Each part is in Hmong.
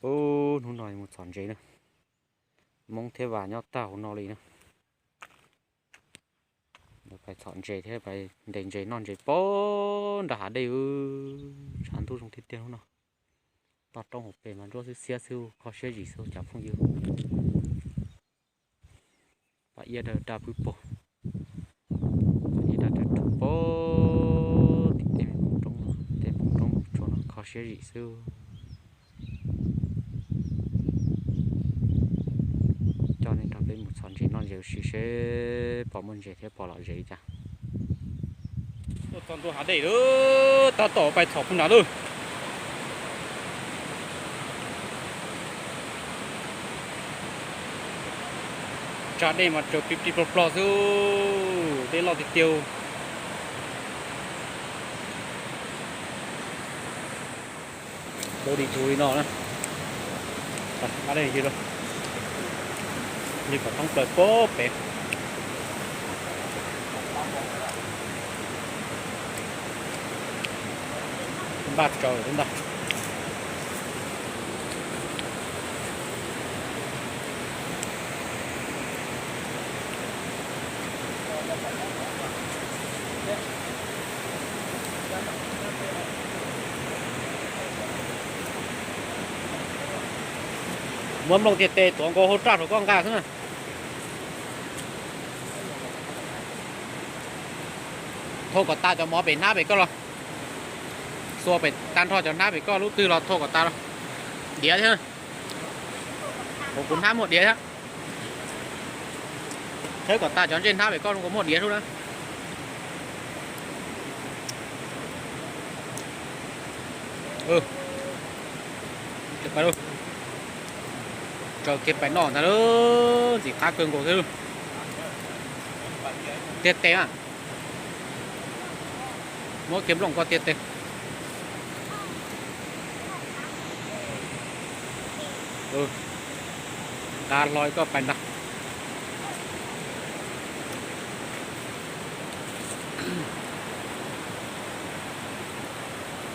Ub, hnub no mus txhom ntses na. Hmoob thiab Vas nyob tag hauv no li na. Pais txhom ntses thiab pais ntes ntses noj ntses pog nram hav dej. Tshav ntuj zoo tiag tiag hnub no. Toj roob hauv pes mas nruab xwb xiab xwb, kho siab zim xwb cov phooj ywg. Pom iab dawb daj pwb pog, pom iab dawb daj pwb pog, tim tej me roob, tej me roob tsua no kho siab zim xwb. Coj nej nrog peb mus txhom ntses noj ntses ua si seb pom muaj ntses thiab pom lom zem li cas. Tuaj txog ntua hav dej lawm, tab tom pais txhom puag nrad lawm. Tsa dej mas tsaws plig plig plog plog xwb, dej loj tiag tiag. Dua li tug li no na. Li kom thoob plaws pog pem. Npaj tsaws lawm ntag. Muab nplooj tiag tes tuav nkaus hauv raj rau koj nqa xwb na. Thauj kom tas cov mov pem hnab pem koj los, xuas pem tag nrho cov hnab pem koj lub twg los thauj kom tas los. Diav thiab. Kuv hnab muaj diav thiab. Thawb kom tas cov ntsej hnab pem koj zoo nkaus muaj diav sub na. Tsaws kiag pais noj ntag lauj, ntxim qab kawg nkaus thiab lauj. Tiag tes mas. Muab kiag nplooj koj tiag tes. Nqa hlo koj pais ntag.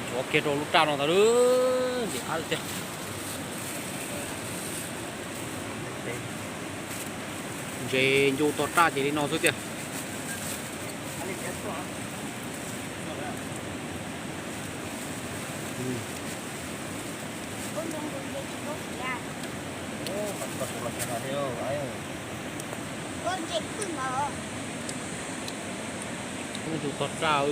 Tuav kiag rau lub raj no ntag lauj, ntxim qab tiag. Ntses ncu tog raj ces li no xwb tiag. Ub, ncu tog raj,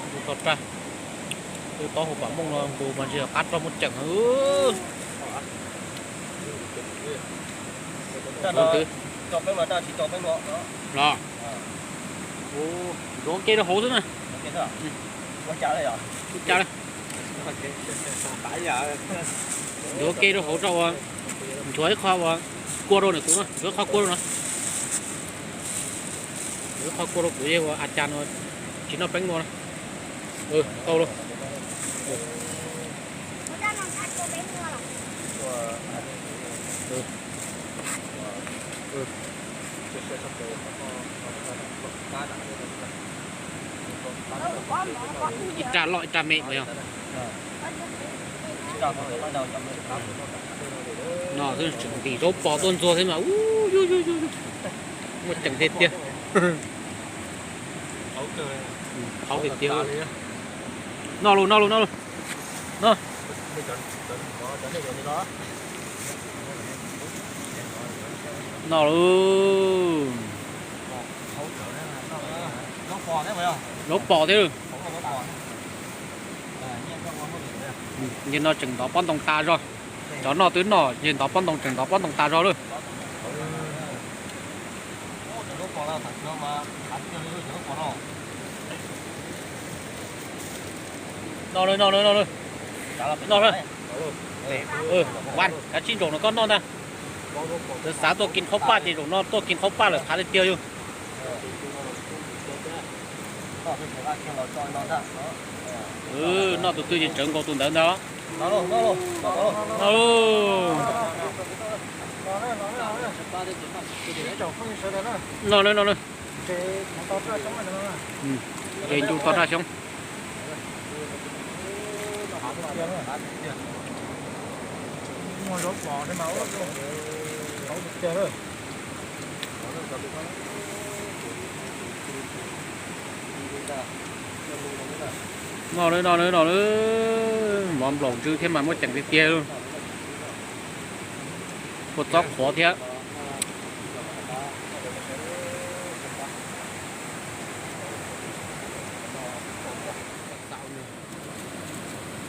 ncu tog raj. Wb taub hau pam mooj no nqus mas ntshe qab rog muaj ceem. Los, ntxuav ke rau hauv xwb na. Ua cas li? Ntxuav ke rau hauv rau ua, ntxuav ib qho ua kua rau ntawm kuv no, ntxuav ib qho kua rau no. Ntxuav ib qho kua rau kuv, ua a cas no tsis noj peeb no. Tau lauj. Ib raj loj ib raj me mas yog. No tseem ntim zaub pos tuaj ntxuag thiab mas, u, muaj ceem tiag tiag. Qhauv tiag tiag. Noj lauj, noj lauj, noj lauj. Noj. Noj lauj. Zaub pos thiab lauj. Nim no tseem ntov pob ntoo tas zog. Cov noj twb noj, nim ntov pob ntoo tseem ntov pob ntoo tas zog lauj. Noj lauj, noj lauj, noj lauj. Noj lauj. Kav tsij zaum no koj noj ntag. Lawv xav tuaj kis qhaub paj ces zaum no tuaj kis qhaub paj lawm, qhav tiag tiag yog. Noj tus twg ces tsawv nkaus tus ntawd ntag. Noj lauj. Noj lauj, noj lauj. Ntses ncu tog raj xyoob. Noj lawm, noj lawm, noj lawm. Mov nplaum ntswg thiab mas muaj ceem tiag tiag li. Kua txob qhuav thiab.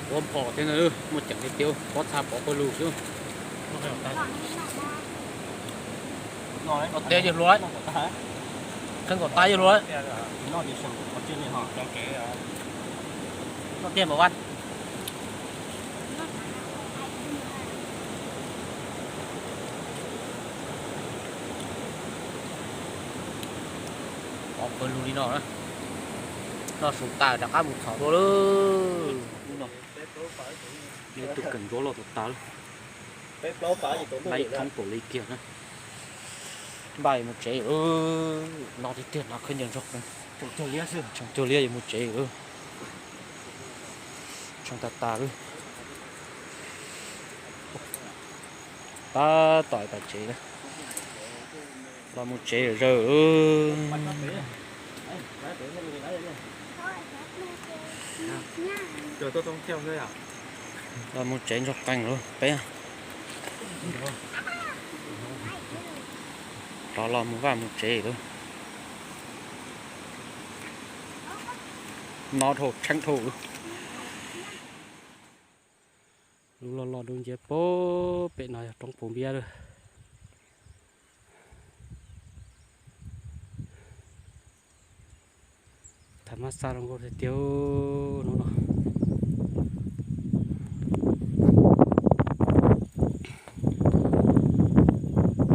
Qhuav phom thiab na, muaj ceem tiag tiag, pob txha pov pawg lug xwb. Teb yawg hluas, kheej kom tab yawg hluas. Noj tiag npam vaj. Pov pawg lug li no na. Noj su tas rov qab mus txhom dua lawm. Ib tug kawm ntsuab los tas tas lawm. Npaj ib thoob kaum li kiag na. Npaj mus tsev. No tiag tiag no khaub ncaws ntsoog qees. Tseem cuag liab yuav mus tsev lawm. Tsoo tas tas lawm. Tab tom pais tsev na. Los mus tsev zawm. Los mus tsev ntsoog qees lawm peb. Rov los mus vaj mus tsev lawm. No dhau tsheeb dhau. Lub loj loj dub nciab pem no yog roob puv npiab lawm. Tham mab xaj zoo nkauj tiag tiag hnub no.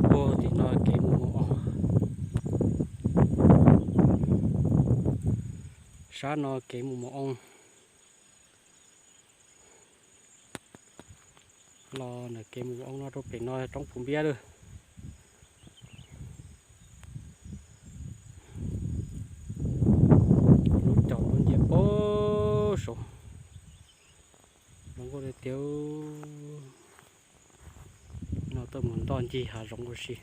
Puag tim no kev mus Mus Oo. Sab no kev mus Mus Oo. Los ntawm kev mus Mus Oo no rau pem no roob puv npiab lawm. Lub caum lub nciab pem saud. Zoo nkauj tiag tiag. No tuaj mus ntoj ncig hav zoov ua si.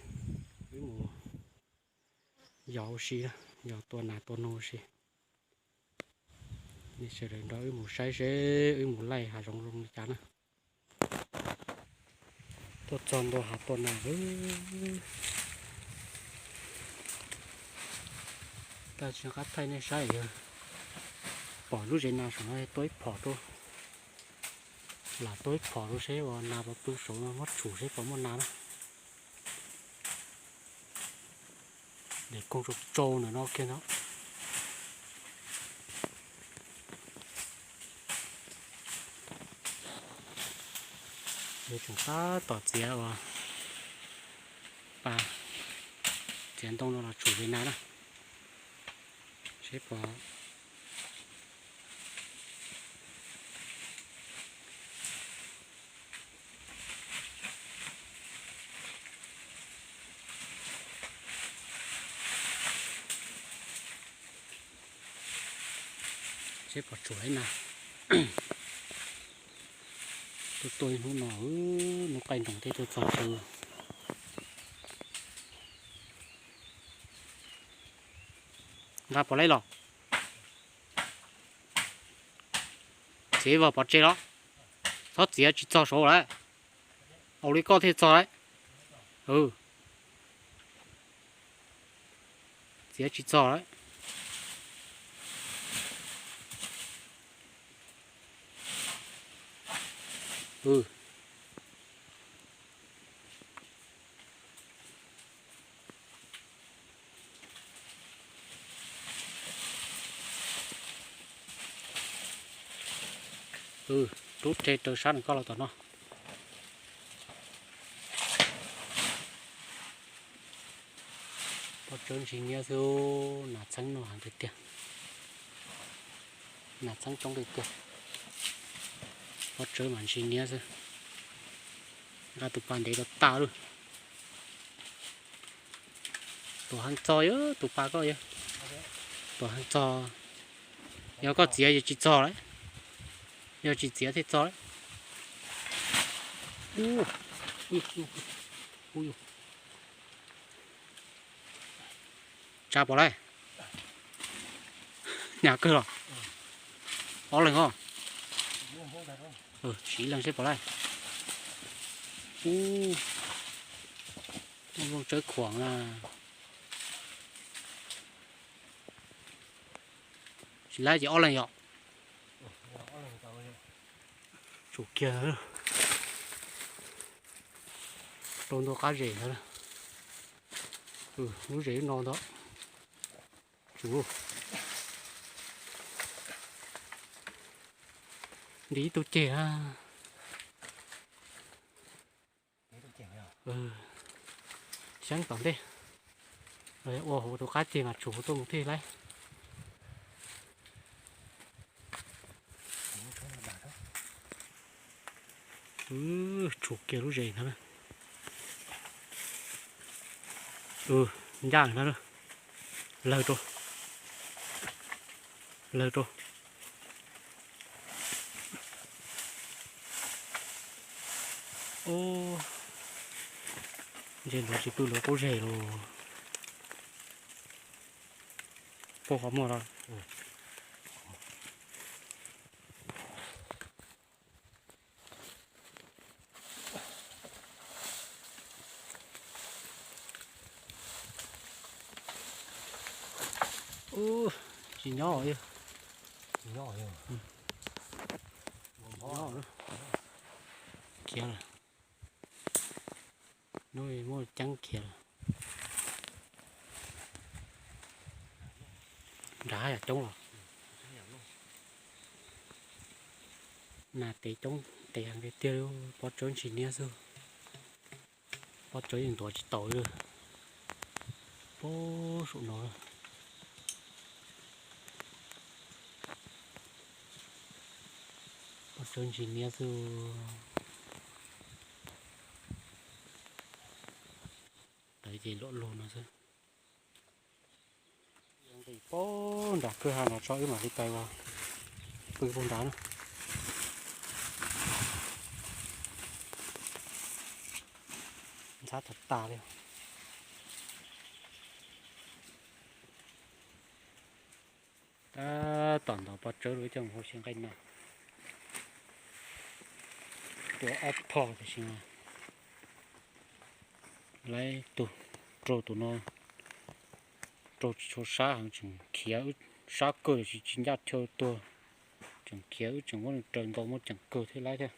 Wb mus yos ua si, yos tua nas tua noog ua si. Nej sawv daws nrog wb mus saib seb wb mus laij hav zoov zoo li cas na. Tuaj txog ntua hav tua nas lawm. Tab sis qab thaij nej saib, yog pom lub zes nas saum no tua ib phom rau, lam tua ib phom rau seb uas nas puas pw saud no, muab tshum seb puas muaj nas na. Daim koog tsau tsau ntawm no kiag no. Yuav tsum tab tom txiav uas pas, txiav ntoo no los tshum li na na. Seb puas Seb puas tshum li na. Tuaj tuaj ib hnub no, hnub qaij nroos thiaj tuaj txog chaw. Nqa puas laij los? Txiav vog pov tseg los? Txhob txiav tsis txog saud lawm. Au li koj thiaj txog lawm. Txiav tsis txog lawm. Rub rhe raws sab nws koj los tom no. Pob tsawb ntsis niab xwb, nas txheeb no heev tiag tiag. Nas txheeb coob tiag tiag. Pob tsawb mas ntsis niab xwb. Nqa tus pas ntev rau tas lawm. Tuam heev txog yog tus pas koj yog. Tuam heev txog. Yog koj txiav yog tsis txog lawm. Yog tsis txiav thiaj txog lawm. Ub, ub, ub, ub. Tsa pom lawm. Nyam kawg los? Ob leeg os. Siv leeg seb pom lawm. Ub, lub tsawb khuam na. Tsis laib ces ob leeg yom. Tsum kiag. Rau ntua qab zes ntawd. Lub zes lub no ntag. Tsum. Ntim ib tug ceg na. Xyeeb tom ntej. Ua hauv tus qab ceg mas tsum tuaj mus thiaj laib. Tsum kiag lub zes ntag. Ncaj ntag. Lawg rau. Lawg rau. Ub, ntshe luag tsis pw luag qub zes los. Puag qhov muag los. Ub, tsis nyob os. Khiav lawm. Hnub muaj ceeb khiav lawm. Nrad yam coob los. Nas tes coob tes heev tiag tiag li, pob tsawb ntsis niab xwb. Pob tsawb yeej ntuav tsis tau li. Puag saum no. Pob tsawb ntsis niab xwb. Lawv ces luam lug no xwb. Nqis puag nram kwj ha no tso wb mam li pais ua pw puag nrad na. Ntxhab tas tas li. Tab tom ntov pob tsawb rau ib coj mus hau xyaw nqaij na. Tua ob phom tiam sis mas lawv tus rau tus no rau tsis tshua sab heev, tseem khiav wb sab kawg tiam sis tsis ncaj chaw tuag, tseem khiav wb tseem muab nws raws nkaus muaj ceem kawg thiab laib thiab.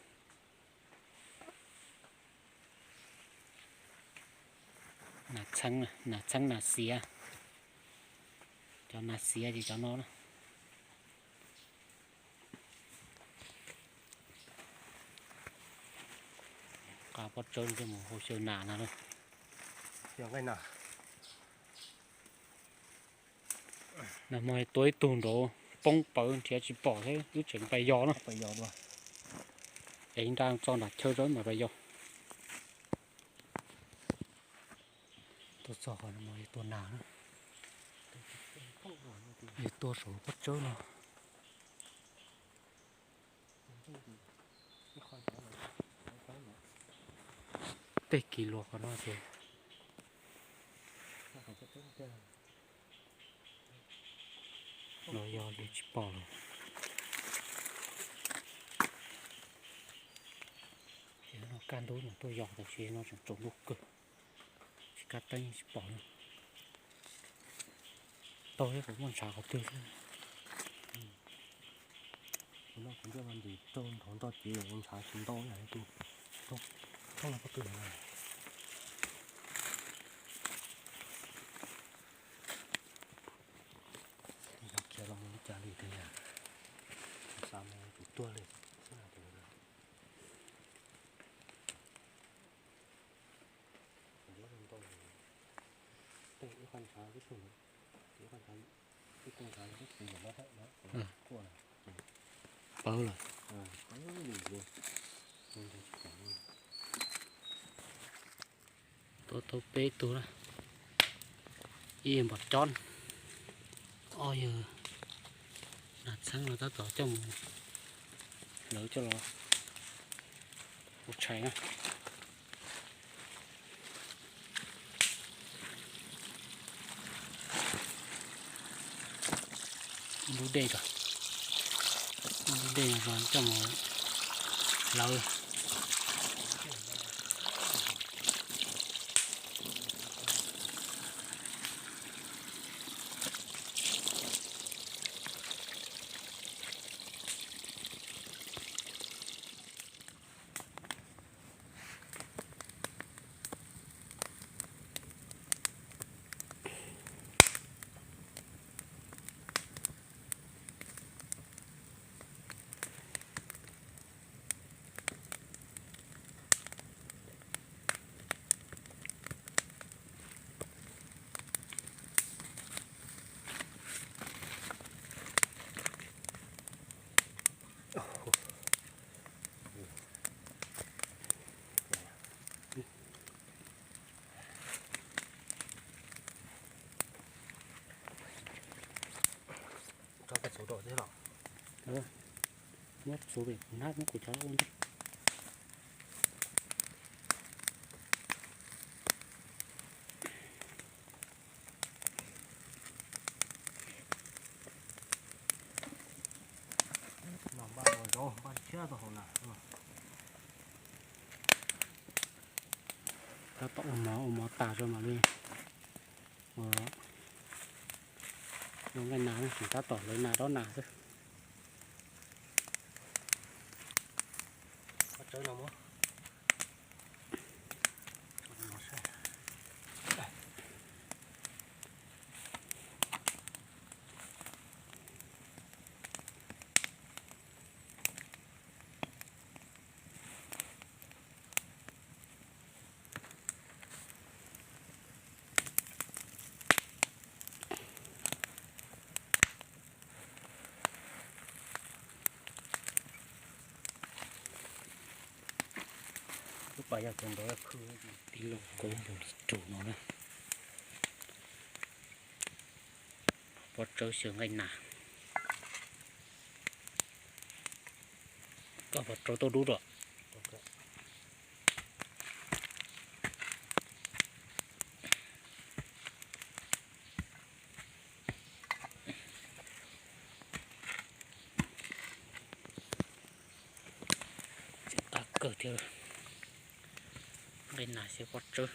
Nas txheeb, nas txheeb nas xiav. Cov nas xiav ces cov no na. Nqa pob tsawb coj mus hau xyaw nas no. Nag hmo tua ib tug nraud poob pawv nrhiav tsis pom thiab wb tseem pais yos na. Es nra txo nram chaw rau mam pais yos. Tuaj txog qhov no tua nas na. Tua saum pob tsawb no. Tej kis luas qhov no ces los yos ces tsis pom lawm. Ces no kaj ntug no tuaj yos tam sis no tseem tsaus ntuj kawg, tsis kaj teeb tsis pom li. Tau thiab, kuv muaj ntshav qhov twg xwb. Kuv no kuv ntiaj ma ntim rau nrov nto cev ntshav tsis ntau na. Thoob no pob kws no. Yog khiav los mus li cas li tiag, xav mas tus tuag li xwb na. Tej ib qho ntshav ib tug, ib qho ntshav ib tug ntshav ib tug no, pawg lawm. Tua tau peb tug na, ib yog npam cob, ob yog nas txheeb no tab tom coj mus hlawv coj los. Ua tshais na. Lub dej os, lub dej no coj mus lawv. Tso tej txhuv rau thiab los? Muab txhuv pem kuv hnab muab kuv cov ua ntej. Npaj ua zaub npaj tshiab tau hauv na. Tab tom ua mov, ua mov tas rau mam li ua nqaij nas, tab tom hlawv nas dob nas xwb. Lub pas yog tus ntawd khw. Tij laug Kaub tus li rus no na. Pov tsawb xyaw nqaij nas. Koj pov tsawb tau dub rau. Tseem qab kawg thiab. Nqaij nas xyaw pov tsawb.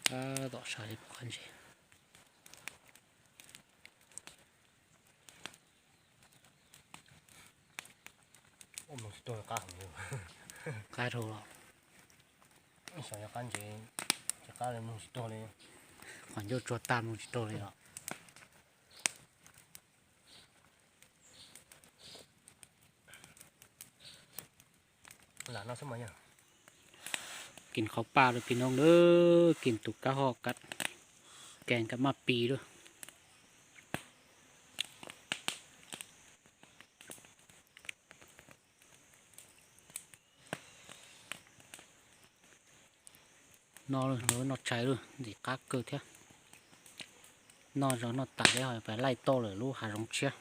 Tab tom sab li pov qab ntses. Qab dhau los. Xyov yog qab ntses, ces qab li mloog tsis tuag li. Qhov ncauj tsuag tag mloog tsis tuag li los. Kis qhauv paj lawm pis noog lawm, kis tus kab ho, kees kab maj pis lawm. No lawv noj tshais lawm, ntxim qab kawg thiab. Noj zog noj tas peb ho pais laij toj lawm lub hav zoov tshiab.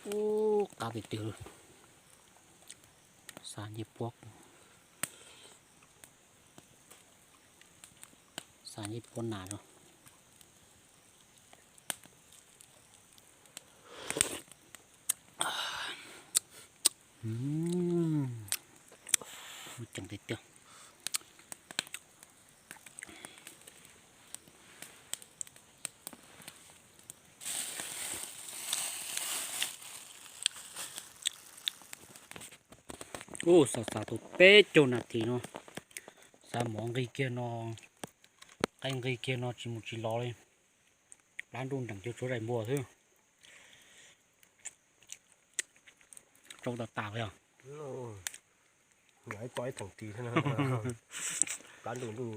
Ub, qab tiag tiag li. Xav ncej puab, xav ncej puab nas zog. Muaj ceem tiag tiag. Ub, xav xav tau peb caug nas this no, xav mov nqis kiag no, qaij nqis kiag no tsis mus tsis los li. Plab ntuj nreem cuag tshuav zais npua xwb. Tsau tas tas li os. Nyob ib tsob ib thoom tis thiab, plab ntuj ntuj.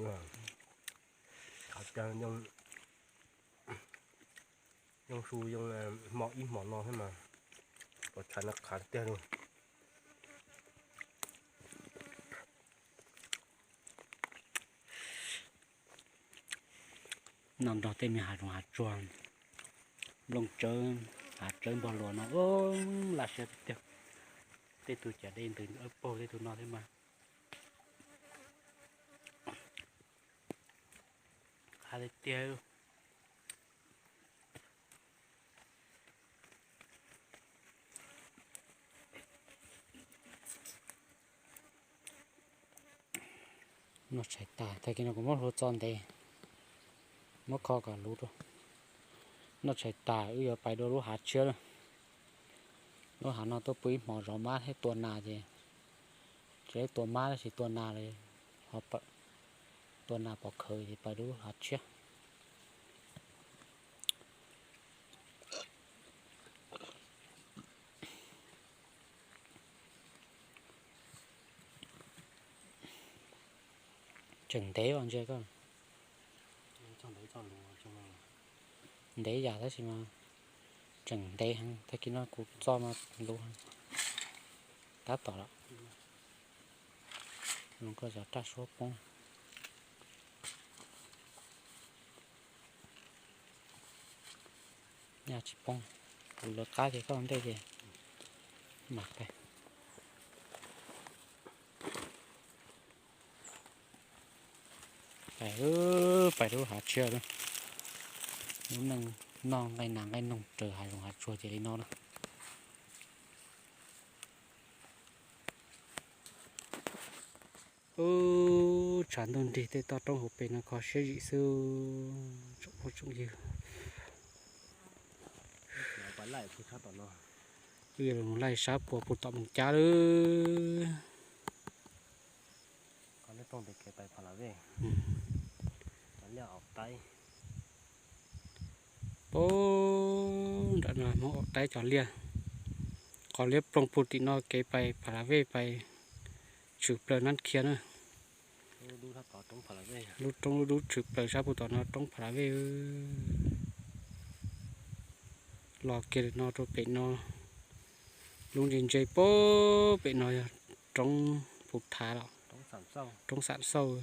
Qhav cag yoo su yoo hmo ib hmo no thiab mas, ua tshais no qhav tiag li. Noj nrog tej me hav zoov hav tsuag, Nplooj tsawb, hav tsawb npog luas no, laj siab tiag tiag. Tej tug cas dej ntws paug tej tug no thiab mas. Qab tiag tiag. Noj tshais tas, tag kis no kuv muab hlua txo ntev, muab kho kom luv rau. Noj tshais tas wb yuav pais dua lub hav tshiab lawm. Lub hav no tuaj pw ib hmo zov mab thiab tua nas ces, tsis tua mab tab sis tua nas, tua nas pov khawv ces pais dua lub hav tshiab. Tseem ntev os ntsia koj. Ntev yam tab sis mas tseem ntev heev, tag kis no kuv txo mas luv heev. Tab tom lawm. Los koj cov raj suab poob. Nyaj tsis poob, kuv lawv qab ces koj ua ntej ces mam pais. Pais, pais lub hav tshiab lawm. Lub neej noj nqaij nas nqaij noog raws hav zoov hav tsuag ces li no na. Ub, tshav ntuj nrig tej toj roob hauv pes no kho siab zim xwb tsoom phooj tsoom ywg. Wb yuav los laij sab puag pug tom Moos Cab lawm. Puag nram no Hmoob Aum Taib cov liaj, qhov liab ploog pug tim no kev pais Pha La Vej pais tshwm plaws Nab Khiab na. Lub roob lub dub tshwm plaws sab pug tom no roob Pha La Vej. Los kiag li no rau pem no, lub ntse ntse puag pem no yog roob Phu Thav los, roob Xam Xauj.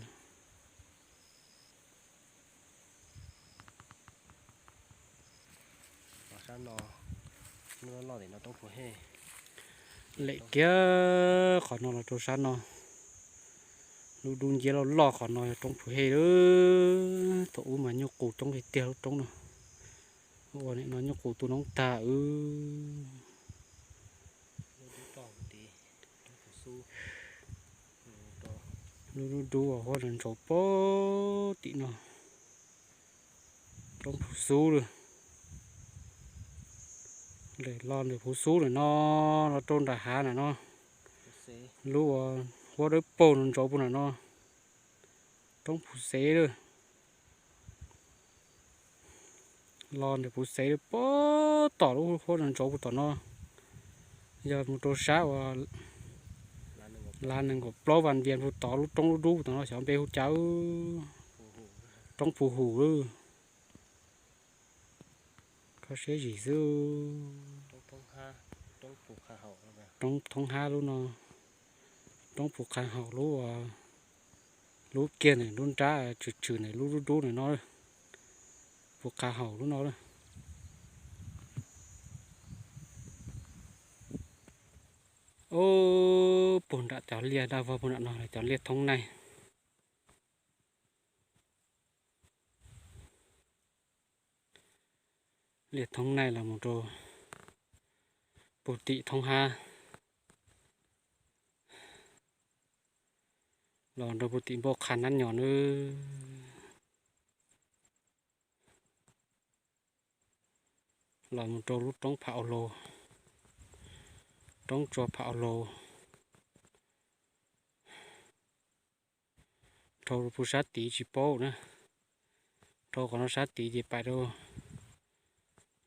Lem kiag qhov no los rau sab no, lub dub nciab loj loj qhov no yog roob Phu Hej lawm. Thaum ub mas nyuj qus coob tiag tiag lub roob no, ua nim no nyuj qus tu noob tag wb. Lub dub dub huab ntsauv ntsauv puag tim no, roob Phu Xub lawm. Lawm los ntawm Phu Xub lawm no, los rau nram hav na no, lub huab dawb paug no ntsauv puag nram no, roob Phu Xev lawm. Los ntawm Phu Xev lawm puag tom lub huab ntsauv puag tom no, yog mus rau sab uas Lav nees nkaum plaub Vas Vias puag tod lub roob lub dub tom no xyov npe hu cas, roob Phu Hum lawm. Kho siab zim xwb. Roob Thoob Hab lub no, roob Phu Qha Haum lub, lub kiag ntawm lub nrab tshwm tshwm ntawm lub dub dub ntawm no, Phu Qha Haum lub no. Ub, puag nram cov liaj daj vog puag nram no cov liaj Thoob Naij. Liaj Thoob Naij los mus rau puag tim Thoob Hab, los rau puag tim Npauj Qha Nab Nyos nawb. Los mus rau lub roob Pham Au Laus, roob tsua Pham Au Laus, dhau rau puag sab tid tsis paub na. Dhau qhov no sab tid ces pais rau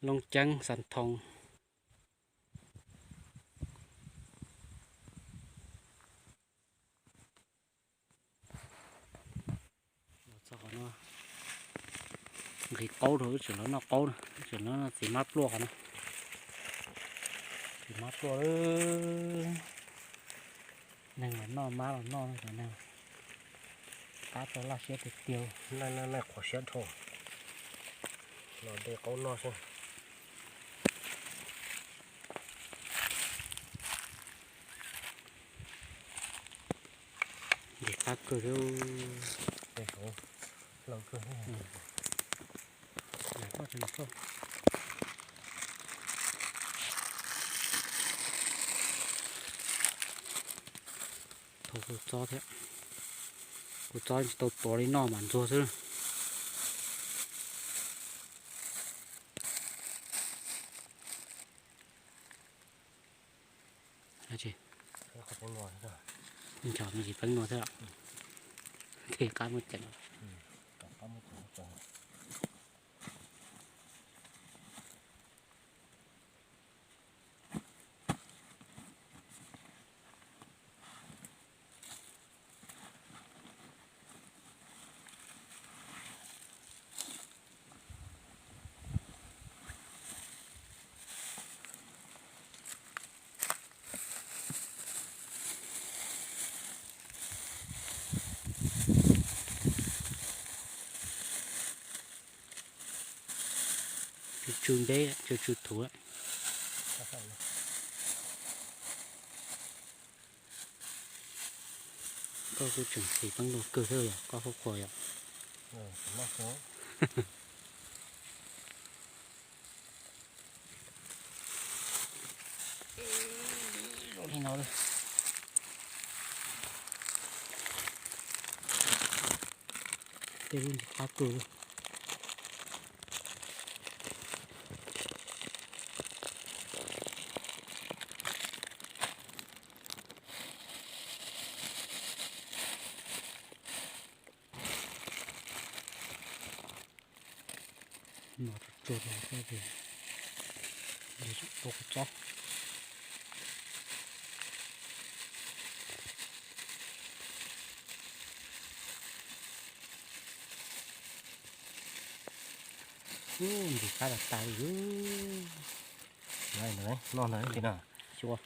Looj Ceeb Xas Thoos. Nqhis qaub rau, wb tseem los noj qaub na, wb tseem los noj txiv mab pluaj qhov no. Txiv mab pluaj, neeg los noj mab los noj, cov neeg qab tau laj siab tiag tiag. Laij laij laij qhuav siab dhau, los de qaub noj xwb. Qab kawg thiab. Thauj kuv txob thiab. Kuv txob tsis tau tuav li, noj mas ntxuag xwb. Nco me ntsis peeb no thiab. Thiaj qab muab ceev. Tsw tsw npeb, tsw tsw thuv lawm. Koj kuj tseem xis peeb luag kawg thiab yog koj hauj qhua yom. Li no, tej lub ntxim qab kawg. No tsuag tsuag no thiab ces tua kuv txob. Ntxim qab tas tas li. Noj ntawd li na. Xyuas.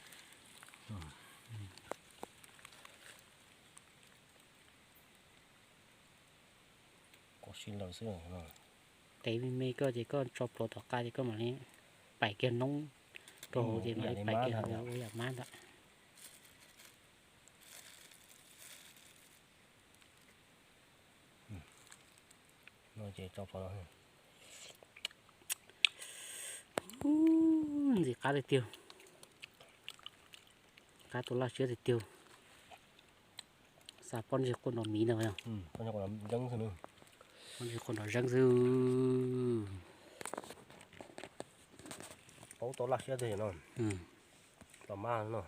Koj sib laws xwb. Tes me me koj ces koj tso plhuav tom qab ces koj mam li pais kiag noob rau hauv ces mam li pais kiag hauv ua yam mab ntawd. Ntxim qab tiag tiag. Qab tua laj siab tiag tiag. Xa pob ntseg quaj nrov miv ntag. Pob ntseg quaj nrov zeeb xwb. Paub tau laj siab tiag no. Tau mab no.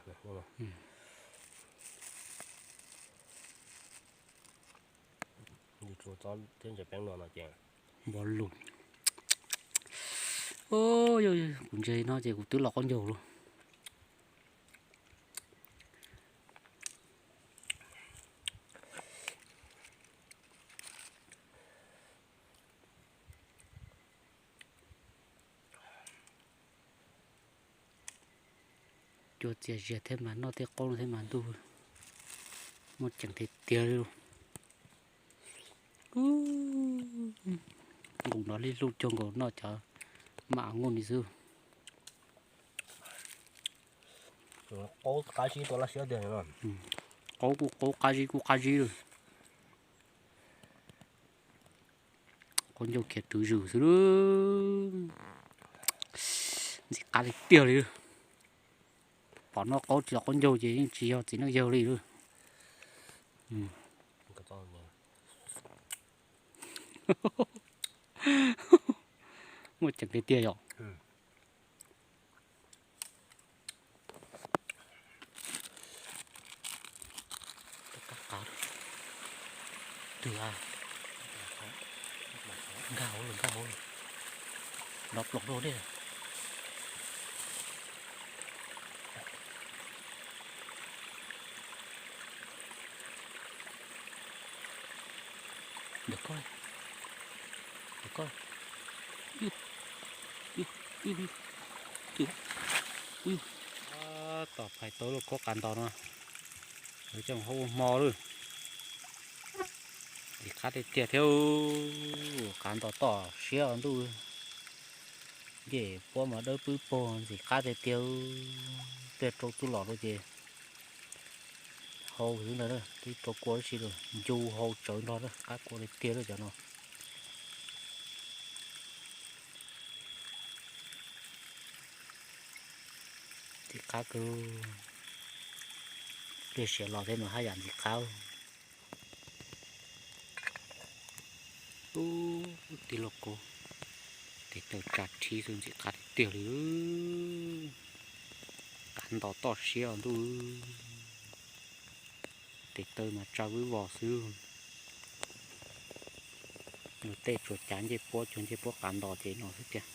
Yus tsuas txob thiab ntses peeb no no ces npov lus. Kuv ntse no ces kuv twb los qaub ncaug lawm. Cua txias zias thiab mas noj tej qaub no thiab mas ntuj, muaj ceem tiag tiag li lauj. Nqus nrov li luj cuag nkaus noj cov maj nkuj ni xwb. Qaub qab zib tua laj siab tiag. Qaub kuj qaub qab zib kuj qab zib lawm. Qaub ncaug khiav rwv zws xwb. Ntxim qab tiag tiag li. Pom noj qaub tsis los qaub ncaug ces yeej tsis yog txiv neej yawg li lawm. Muaj ceem tiag tiag yom. Twg a? Nkag hauv lawm, nkag hauv lawm. Nrov ploos rau dej. Ntawm ko, ntawm ko. Tom phais tau lub khaub qav ntos no, lawv coj mus hau ua hmo lawm. Ntxim qab tiag tiag thiab, qav ntos toj siab ntuj, ncej puab mas dawb pwb pog ntxim qab tiag tiag. Pliag rau txuj lom rau ces Hau xwb ntag, twb tsis tau kua tib si li, ncu hau tsawv nrog na, qab kua tiag tiag li cov no. Ntxim qab kawg, pliag siav los thiab mas haj yam ntxim qab. Ub, tij laug Qaub, tes taw tsa rhib xwb ntxim qab tiag tiag li. Qav ntos toj siab os ntuj. Tes taw mas tsa vwb vos xwb. Luag tej tsuas cav ncej puab, cuag ncej puab qav ntos ces no xwb tiag.